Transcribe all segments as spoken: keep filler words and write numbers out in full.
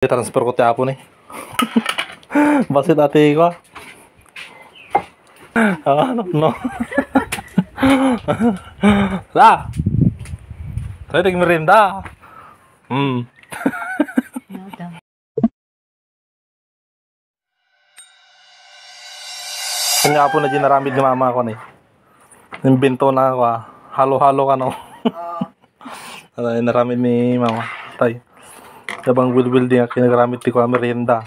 Transfer ko ti apo ni. Bassit ati ko. Ah, no, no. La. Tayo, tig merienda. Hmm. Kanya po na ginaramid ni mama ko ni. Imbento na ako, ah. Halo-halo ka, no? Oo. Ano, inaramid ni mama. Tay. Tabang wilwil din nga kinagaramid ti ko merienda.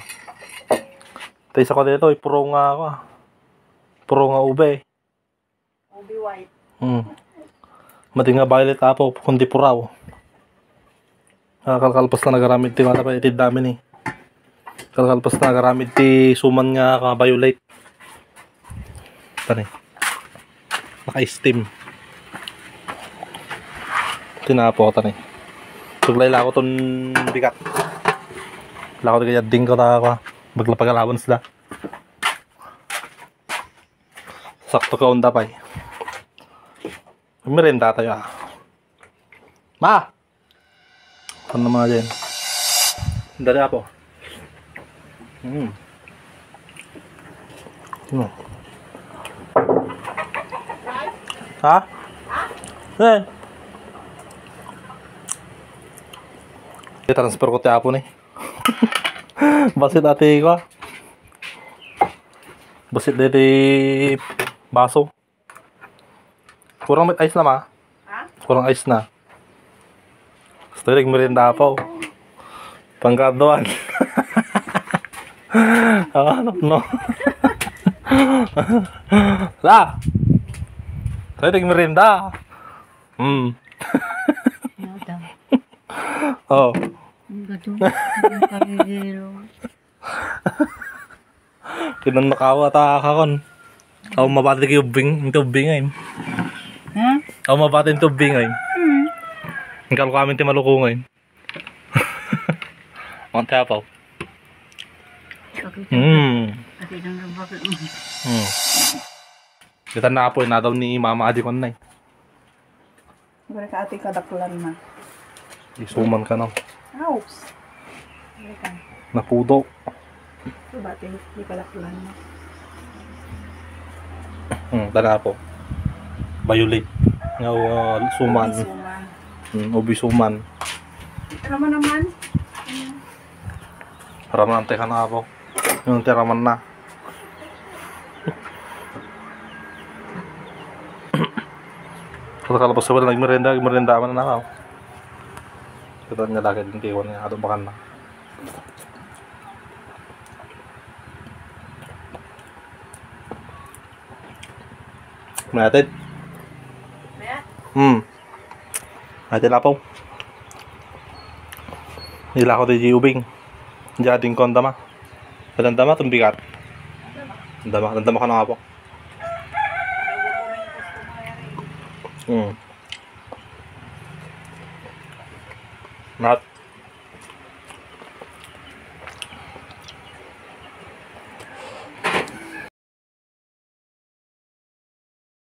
Tay, sa ko dito, ipuro nga ako, ah. Puro nga ube. Ube white. Hmm. Madi nga violet apo, kundi puraw. Ah, kalkalpas na nagaramid ti, wala pa iti dami ni. Kalkalpas na nagaramid ti suman nga ka-violet. Tani. Naka-steam. Tinapo, tani. Suglay la ako ton bigat. Lako di kaya ding ko ta ako. Bagla pagalawan sila. Sakto ka unda pay. Merienda tayo, ah. Ma! Ano naman dyan? Dali, apo. Hmm. Hmm. Ha? Eh. I-transfer ko ti apo ni. Bassit ati ko, ah. Bassit deti baso. Kurang met ice na, ma? Ha? Kurang ice na. Gusto yung merienda pa, oh. Pangkaduan. Ah, no, no. La! Tayo, tig merienda. Hmm. Ano daw? Oh. Ang gadong. Ang karigero. Kinannakawa ta kakon. Aw mabati ti ubbing, ti ubbing ay. Ha? Aw mabati ti ubbing ay. Hmm. Ang kalukamin ti malukungay. Ang tapaw. Bakit? Hmm. Bakit ang bakit mo? Hmm. Kita na apo, inadaw ni mama adi kon nay. Balik ka ati kadaklan na. Isuman ka na. Ouch. Balik ka. Napudo. Diba, ati, di kadaklan na. Hmm, tara po. Violet. Nga, uh, suman. Isuman. Hmm, ubi suman. Ano man naman? Para man ang teka na po. Yung tiraman na. Kalkalabas sa wala nagmerienda, nagmerienda man na ako. Kita niya lagi din kayo niya, ato bakan na. Mayatid? Mayat? Hmm. Mayatid, apo. Nila ko di ubing. Jading ko ang dama. Ang dama, tumbigat. Ang dama, ang dama ko na, apo. Hmm. Not